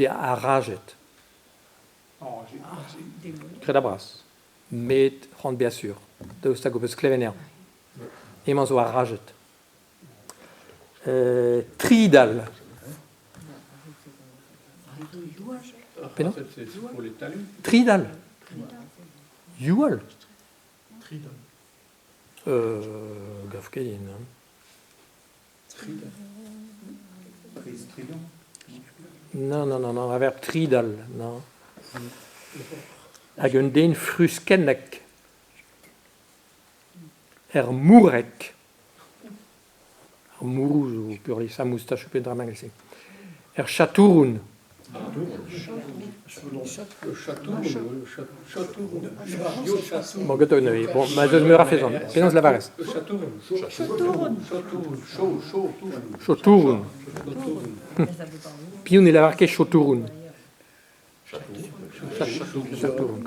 Bezañ arajet. Kredabl bras. Met c'hoant bezañ sur. Daoust hag ho peus klevet anezhañ? Hemañ zo arajet. Tridal. Penaos? Tridal. Youal. Gav ket din. Non, non, non, non, a verb tridal, non. Hag un den fruskennek. Er mourreg. Ar mourroù zo peurliesañ moustachoù pe dra evel-se. Er chatouroun. Bon, ganto neuze. Bon, ma eus meur a fezan. Penaos lavarez? Chotouroun. Piv ne lavar ket chotouroun? Chatouroun.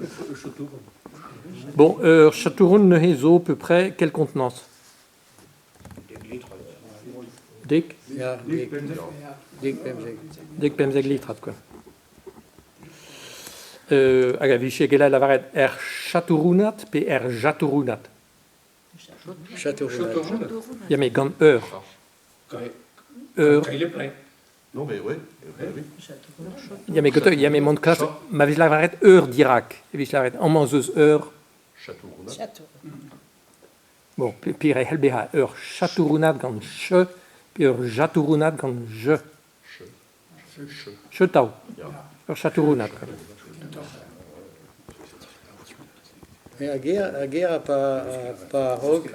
Bon, ur chatouroun neuze zo à peu près quelle contenance? Dek? Ya, dek. Dek pemzek. Dek pemzek litrad, quoi. Hag a vije gellet lavaret er chatourounad pe er jatourounad? Chatourounad. Ya, mais gant ur. Ur. Il est plein. Non, mais oui. oui. Ya, mais ganto, ya, mais mont klas, ma vez lavaret ur dirak, e vije lavaret amañ 'z eus ur. Chatourounad. Bon, pire e c'hell bezañ ur chatourounad gant ch pe ur jatourounad gant je. Chetav. Ur chatourounad. Ar gêr, ar gêr a pa, pa a-raok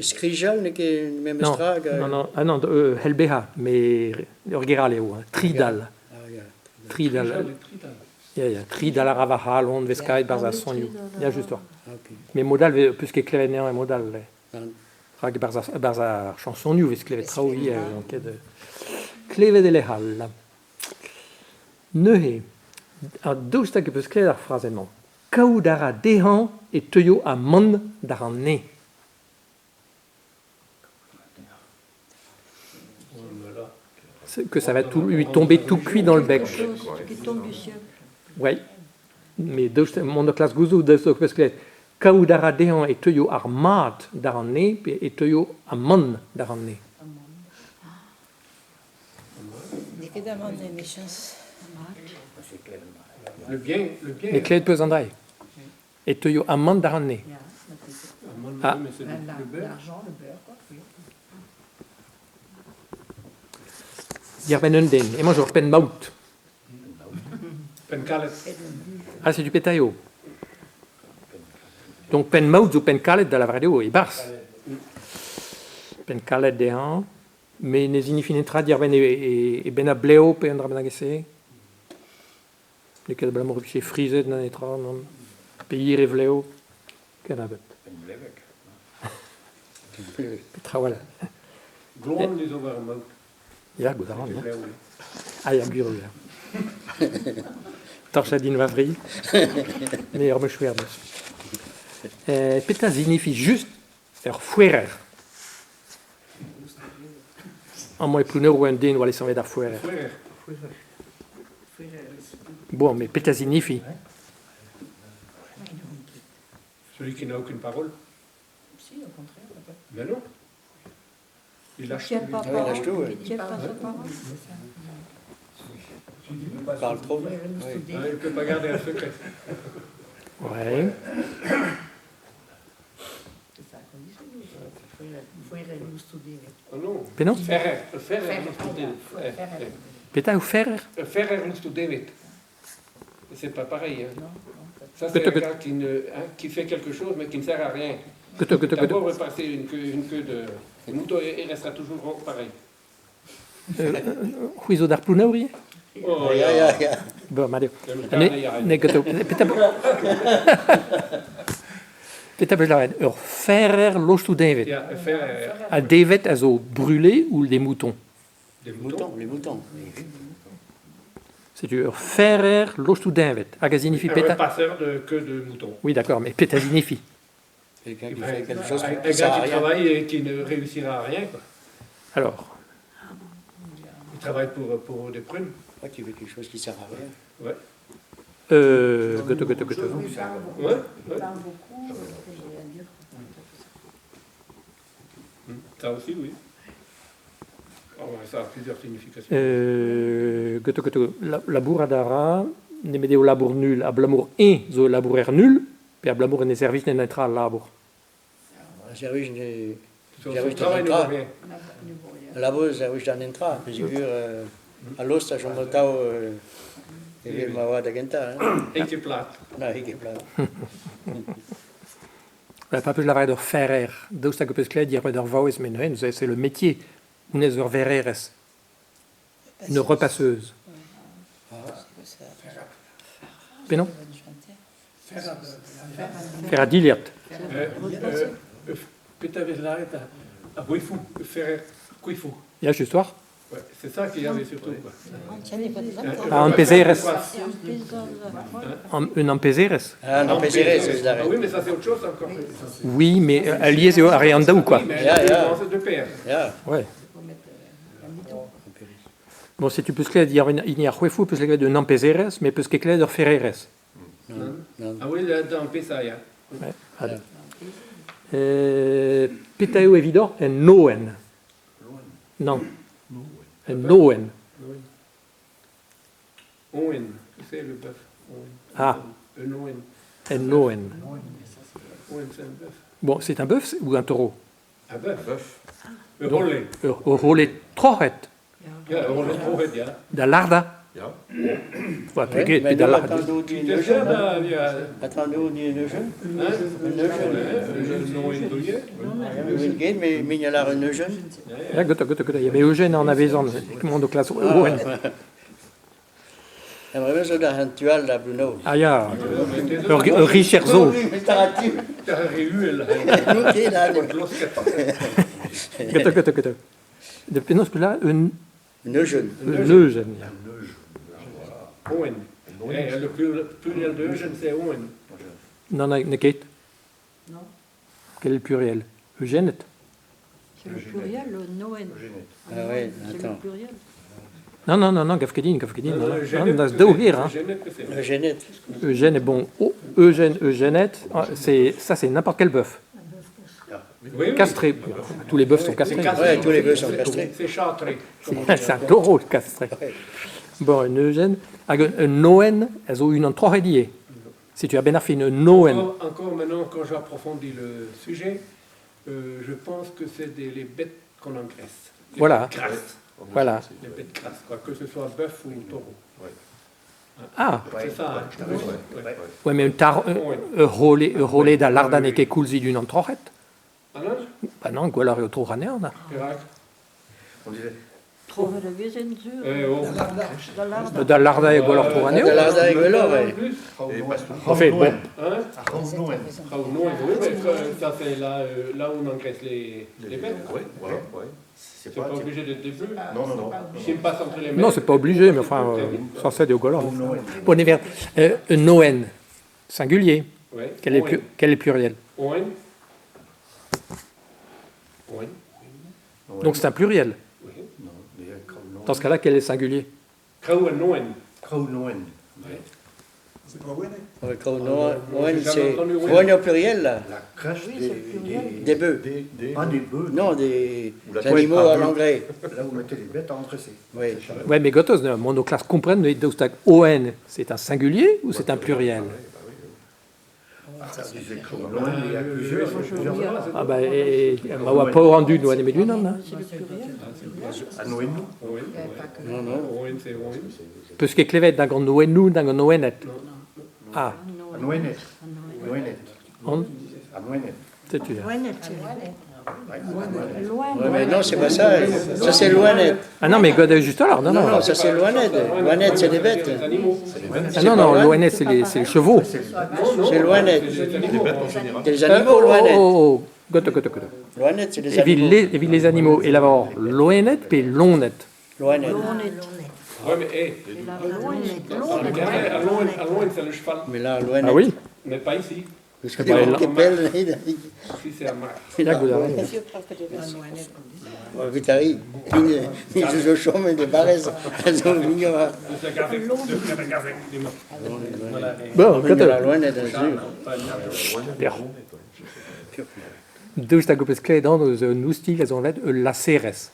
skrijal n'eo ket memes Non, tra hag... non, non, ah non, c'hell bezañ, mais ur ger all eo, hein, tridal. Ah, ya. Tridal. Ya, ya, tridal a ra va c'halon, 'vez kavet 'barzh ar sonioù. Ya, just war. Mais mod all 'vez peus ket klevet anezhañ e mod all. Rak 'barzh ar chañsonioù 'vez klevet traoù ivez, n'on ket klevet e lec'h all. Neuze, ha daoust hag e peus klevet ar frazenn-mañ? Kaout a ra dezhañ e teuio amann d'ar an neñv. Que ça va tout, lui tomber tout cuit dans le bec. Qui tombe du ciel. Oui. Mais daoust mont da klask gouzout daoust hag peus klevet kaout a ra dezhañ e teuio ar mat d'ar an neñv pe e teuio amann d'ar an neñv. N'eo ket amann emichañs. Le bien, le bien. Mais klevet peus an dra E teuio amann d'ar an neñv. Amann, Ah. mais c'est le beurre. L'argent, le beurre, quoi. Oui. Diarbenn un den. Emañ zo ur penn-maout. Penn-kalet. Ah, c'est du pétaillot. Donc penn-maout zo penn-kalet da lavaret eo e-barzh. Penn-kalet dezhañ. Mais ne signifie netra diarbenn e benn a blev pe un dra bennak e-se. N'eo ket abalamour e vije frizet na netra, nann. Pe hir e vlev, kennebeut. Penn-blevek. Petra 'wel. Gloan zo war ar maout. Ya, goût a ran, ya. Ah ya, gwir eo, ya. Torchet din va fri. Me ur mouchouer deus. Petra signifie just ur foerer? Amañ e Plouneour oa un den oa lesanvet ar foerer. Bon, mais petra signifie? Celui qui n'a aucune parole. Si, au contraire, peut-être. Mais non. Il lâche Tient tout. pas Ouais, il lâche tout, ouais. Il tient pas sa parole, c'est ça. Il parle trop. Oui. Ah, il ne peut pas garder un secret. Ouais. C'est ça qu'on dit chez nous. Ah non. Penaos? Ferrer. Ferrer moest Petra eo ferrer? Ferrer moest David. C'est pas pareil. Hein. Ça, c'est un gars qui, ne, hein, qui fait quelque chose mais qui ne sert à rien. D'abord, repasser une queue de mouton et il restera toujours pareil. C'hwi zo d'ar Plouneour ivez? Oh, Ya, ya, ya. Bon, mat eo. Ne, ganto. Petra petra 'peus lavaret? Ur ferrer lostoù deñved. Ya, un ferrer. Ha devet a zo brûlé ou des moutons? Des moutons. Les moutons. Setu ur ferrer lostoù deñved. Hag a signifie Un petra? repasseur de queue de mouton. Oui, d'accord, mais petra signifie? Quelqu'un qui fait quelque chose Un qui gars sert à qui rien. travaille et qui ne réussira à rien. Quoi. Alors, Il travaille pour des prunes. Ouais, tu fais quelque chose qui sert à rien. Ouais. Goto, goto, goto. Il parle beaucoup, Ouais. il parle beaucoup, il dire. Ça aussi, oui. Oh, ouais, ça a plusieurs significations. Goto, goto. Labour adara, nemet eo labour nul, abalamour eñ zo labourer nul, pe abalamour en e servij n'en netra al labour. Un servij ne... Son servij travail d'an ne vaut entra. rien. Un labour servij d'an entra. Peogwir a lost a chom atav evel ma oa da gentañ. Hein. Eke plat. Na, ket plat. Pa peus lavaret ur ferrer, daoust hag peus klevet diarbenn ur vaouez, mais neuze, c'est le métier. Honnezh ur verrerez, une repasseuse. Mais non? Fer a dilhad. Petra vez lavaret a c'hwefou, ferrer c'hwefou. Ya, just war. Ouais, c'est ça qu'il y avait surtout. Quoi. Ah, an pezerez. Un ampezerez. Ah, un ampezerez, eus Ah lavaret. oui, mais ça c'est autre chose encore. Oui, mais alies eo ar re an daou, quoi. Oui, mais Ya, ya. c'est de paire. Ya. Ouais. Bon, si tu peus klevet diarbenn hini ar c'hwefou, peus klevet un ampezerez, mais peus ket klevet ur ferrerez. Non, non. Ah oui, là, dans Pesa, ya. Ouais, allez. Petra eo evidoc'h en noen. Non. En noen. Oen, c'est le bœuf. Oen. Ah. Un oen. En noen. Oen, c'est un bœuf. Bon, c'est un bœuf ou un taureau? Un bœuf. Un bœuf. Un rolet. Ur rolet troc'het. Ya, un rolet troc'het, ya. Da larda. Ya. Ouais, Ouais, pe mais da nous, larda. attendons dit Tu une te jeune. sers da, ya. Attendons dit une jeune. Hein? Une jeune. Un oen douillet. Une ket, mais min a lar un jeune. Ya, goto, goto, goto. Ya, mais Eugène en avezan, mont o klas oen. Aimerait bien zo da an tual da Bruno. Ah ya, ur richer zo. N'o ket da. Goto, goto, goto. De penaos peus lavaret un Un jeune. un Eugène, ya. Oen. Eh, le pluriel de Eugène, c'est Oen. Non, non, n'eo ket. Non. Quel est le pluriel? Eugène? C'est le pluriel, le Noën. Ah ouais, C'est attends. le pluriel. Non, non, non, non, gav ket din, gav ket din. Non, non, non, daou ger, hein. Eugénette. Eugène est bon. Oh, Eugène, Eugénette, ah, c'est, ça c'est n'importe quel bœuf. Oui, oui. Castré. Tous les bœufs sont castrés. castré. Ouais, tous les bœufs sont castrés. C'est châtré. C'est un taureau castré. Bon, un Eugène. Hag un Noën, a zo unan troc'het ivez. Si tu as ben ar fin, un Noën. Encore maintenant, quand j'approfondis le sujet, je pense que c'est les bêtes qu'on engraisse. Les Voilà. bêtes grasses. Voilà. Les bêtes grasses, quoi, que ce soit bœuf ou taureau. Ah. C'est ça. Hein. Ouais. Ouais, mais un tar, un rolet da larda n'eo ket koulz evit unan troc'het. Ah non? Bah non, gwelloc'h eo troc'h anezhañ, na. Perak? On disait Trouver la vezenn zur. Eh, oh. Da larda. Da larda eo gwelloc'h troc'h anezhañ. Da larda eo gwelloc'h, ouais. Plus. Et passe tout. Enfin, bon. Hein? Noën. Noën, oui, mais ça c'est là, là où on engraisse les bêtes. Oui, voilà, ouais. C'est C'est pas obligé d'être des bœufs. Non, non, non. S'ils me passent entre les mains. Non, c'est pas obligé, mais enfin, sans ça, eo gwelloc'h. Bon, ever, un Noën, singulier. Ouais. Quel est, quel est le pluriel? Oen. Oen. Donc c'est un pluriel. Oui. Dans ce cas-là, quel est le singulier? Kraou Noën. Kraou Noën. Ouais. C'est pas Ouen? Ouais, Kraou Noën, J'ai jamais c'est entendu Ouen. Ouen au pluriel, là. La crèche Oui, c'est le pluriel. Des bœufs. Des, Ah, des bœufs. Non, des Ou la animaux ah, à bœufs. l'engrais. Là où vous mettez les bêtes à engraisser. Oui. Ouais, mais gotos, mon classe comprennent, daoust hag Oen, c'est un singulier ou c'est un pluriel? Ah, ça disait Kraou Noën, il y a plusieurs. Ah bah, et, ma oa paour an dud oa nemet unan, hein. C'est le pluriel. Ah, Noënou. Oen. Non, non. Oen, c'est Oen. Peus ket klevet nag an Noennou nag an Noened. Ah, Ah, Noënet. Noënet. an, Ah, Noënet. setu. Ouais, mais non, c'est pas ça. Ça, c'est Loinette. Ah non, mais god juste alors, non, Non, non. non, ça, c'est Loinette. Loinette, c'est des bêtes. Les animaux. Ah non, non, Loinette, c'est les chevaux. C'est Loinette. Les animaux. C'est les animaux, Oh, Loinette. oh, oh, goto, goto, goto. Loinette, c'est les Evit animaux. les, evit les animaux. Et là-bas, Loened pe Lonet. Loinette. Ouais, mais hé, à Loen, c'est le cheval. Mais là, Loinette. Ah oui? Mais pas ici. Peus ket ket pell Si c'est un marque. Ya, goût a ran. Evit ar ri. Ni zo o chom de barrez. A zo mignon ar. De sa gazek, de la gazek, dis-moi. Voilà. Et- Bon, Mignon gant ar loened a zu. Ya. Daoust hag ho peus klevet anv eus un oustilh a zo anvet ul laserez.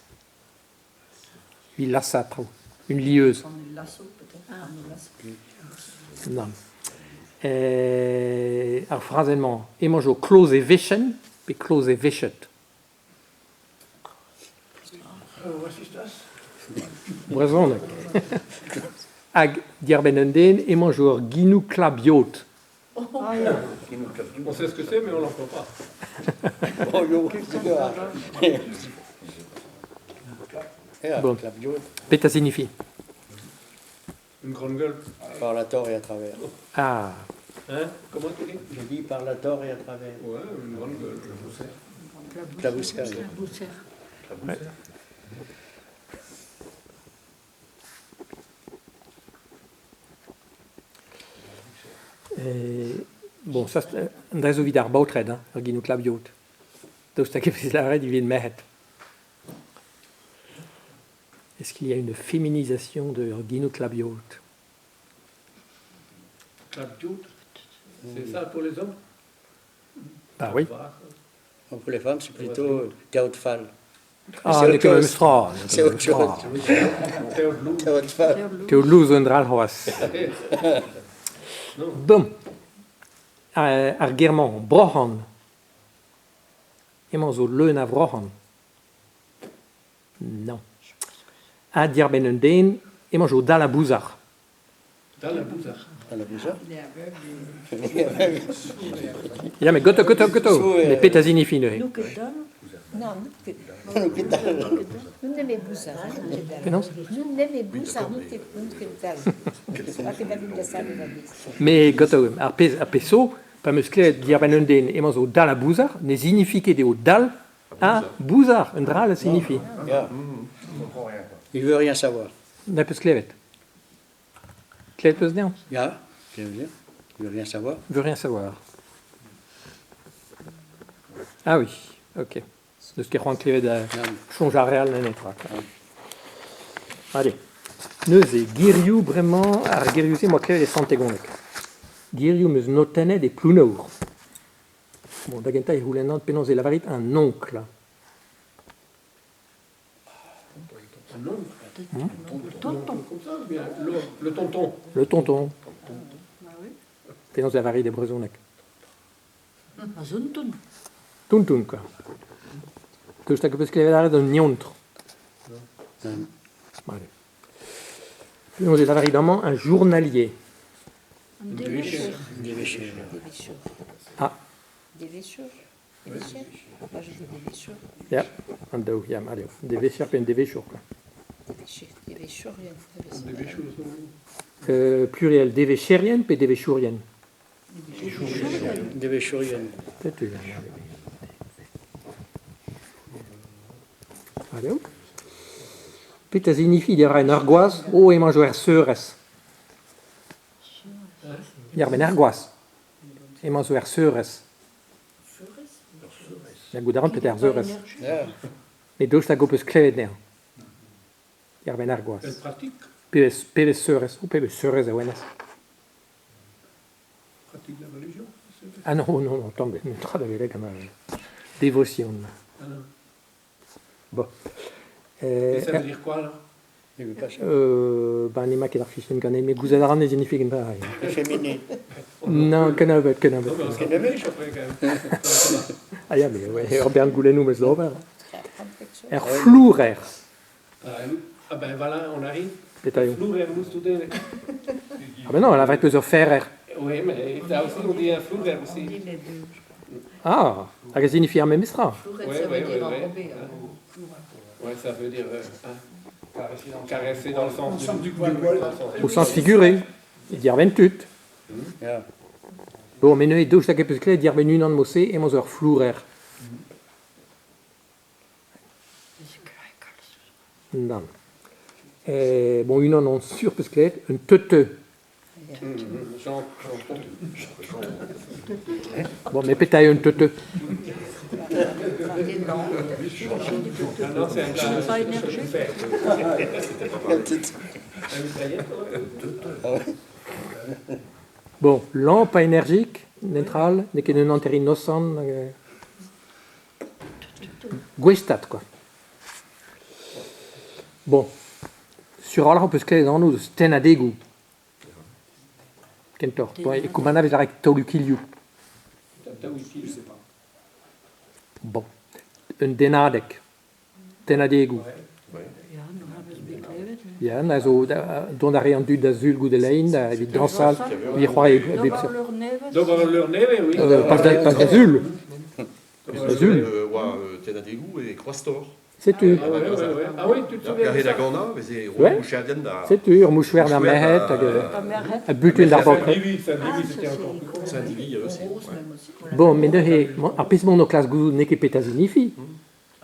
Evit lasañ traoù. Une lieuse. Un lasso, peut-être. Un lasso. Nann. Ar frazenn-mañ, emañ zo kloz e vechen pe kloz e vechet. Brezhoneg. Hag diarbenn un den, emañ zo ur ginou klabiot. Ah, ya. On sait ce que c'est, mais on l'emploie pas. Oh, yo, c'est quoi. Ya, Bon. klabiot. Petra signifie? Une grande gueule. Par la tort et à travers. Ah, Hein? Comment tu dis? J'ai dit par la tort et à travers. Ouais, une grande gueule. Clabousser. Clabousser. Bon, ça, c'est un dra zo evit ar baotred, hein, ur ginou klabiot. Daoust hag e vez lavaret evit merc'hed. Est-ce qu'il y a une féminisation de ur ginou klabiot? Clapiout. C'est ça pour les hommes? Bah oui. Bon, pour les femmes, c'est plutôt Théodfal. Ah, C'est n'eo autre ket chose. memes tra. N'eo ket C'est memes autre chose. tra. Théodlou. Théodfal. Teodlou zo un dra c'hoazh. Non. Bon. Ar ger-mañ, broc'han. Emañ zo leun a vroc'han. Non. Ha diarbenn un den, emañ zo dal a bouzar. Dans la bouzard. Dans la bouzard. Ya, met goto, goto, goto. Zo, Met petra signifie neuze. Nous ket dal. Non, nous n'aimons bouzar. Penaos? Nous n'aimons bouzar, nous ket dal. Pa ket da vit da sal da vit. Mais goto, ar pezh ar pezh zo, pa 'm eus klevet diarbenn un den, emañ zo dal a bouzar, ne signifie ket eo dal a bouzar. Un dra a signifie. Ya. Il veut rien savoir. Na peus klevet. Klevet peus dezhañ? Ya, je veux dire. Il veut rien savoir. Veut rien savoir. Ah oui, ok. N'eus ket c'hoant klevet da Non. soñj ar re all na netra. quoi. Allez. Neuze, gerioù bremañ, ar gerioù-se 'moa klevet e Sant-Tegoneg. Gerioù 'm eus notennet e Plouneour. Bon, da gentañ e c'houlennan penaos e lavarit un oncle. Un oncle. Tonton. Comme ça, ou bien le tonton. Le tonton. Bah oui. Penaos e lavarit e brezhoneg. Un zonton. Tonton, quoi. Daoust hag peus klevet aret un eontr. Non. Allez. Penaos e lavarit amañ un journalier. Un dévécheur. Dévécheur. Dévécheur. Ah. Dévécheur. Dévécheur. Moi je dis dévécheur. Ya, an daou, ya, allez. Devecher pe un devechour, quoi. Dévécheur. Dévécheur. Des choses. Pluriel, devecherien pe devechourien. Dévéchourien. Peut-être, ya, allez. Allez, hop. Petra signifie dir un argoaz, o emañ zo er seurez. Diar ben argoaz. Emañ zo er seurez. Ya, goût a ran peut-être er seurez. Ya. Met daoust hag ho peus klevet dezhañ. Diar ben argoaz. Elle pratique. Pebezh, pebezh seurez. O pebezh seurez a wenez. Pratique la religion. Ah non, non, non, attends, mais tra da welet gant ar dévotion. Ah non. Bon. Et ça veut dire quoi alors? Il veut pas ça. Ben, n'emañ ket ar fichenn ganen, met gouzout a ran ne signifie ket pareil. Efféminé. Non, kennebeut, kennebeut. Non, mais on s'en fiche après quand même. Ah ya, mais ouais, ur bern goulennoù 'm eus d'ober. Er flourer. Ah ben voilà, on arrive. Petra eo. Flourer, mous tout dene. Ah ben non, lavaret peus ur ferrer. Oui, mais ça aussi, on dit un flourer aussi. dit les deux. Ah, hag a signifie ar memes tra. Flouret, Ouais, ça veut ouais, dire ouais, enrobé. ouais. Ouais, ça veut dire hein, caresser dans le sens du poil. Au sens figuré. Diar ben tut. Ya. Bon, mais neuze daoust hag e peus klevet diar ben unan mose emañ zo ur flourer. Nann. Bon, unan on sur peus klevet, un teuteu. Jean, Jean Bon, mais petra eo un teuteu? Ah non, c'est un Pas énergique. Bon, lampe pas énergique, neutral, n'eo ket un hanter innocent. Gouestad, quoi. Bon, sur a-walc'h ho peus klevet anv eus tennadegoù. Kentoc'h. Bon, e Koumana vez lâret taolioù-kilhoù. Je sais pas. Bon, un dennadeg. Tennadegoù. Ya, a zo dont a re an dud da sul goude lein, da evit dañsal, evit c'hoari a bep seurt. D'ober ul leur nevez, oui. Pas da, pas da sul. Da sul. Oa tennadegoù e Kroastor. Setu. Ah, ouais, ouais, ouais. Ah oui, tu te souviens de Gare ça da ganañ, veze Ouais. mouchadien da... Setu, ur mouchouer d'ar merc'hed hag a butun d'ar baotred. Saint-Divy, Saint-Divy, c'était encore plus gros. Saint-Divy aussi. Ouais. Bon, met neuze, ar pezh m'on o klask gouzout n'eo ket petra zinifi,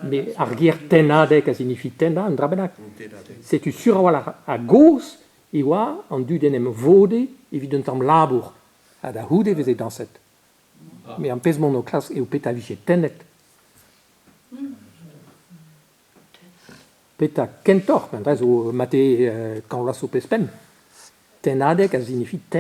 met ar ger tennadeg a zinifi tennañ un dra bennak. Tennadeg. Setu sur a-walc'h a-gozh e oa an dud en em vode evit un tamm labour, ha da c'houde e veze dañset. Met ar pezh m'on o klask eo petra vije tennet. Petra kentoc'h, an dra zo mate kant vloaz zo pezh penn. Tennadeg a zinifi tenn.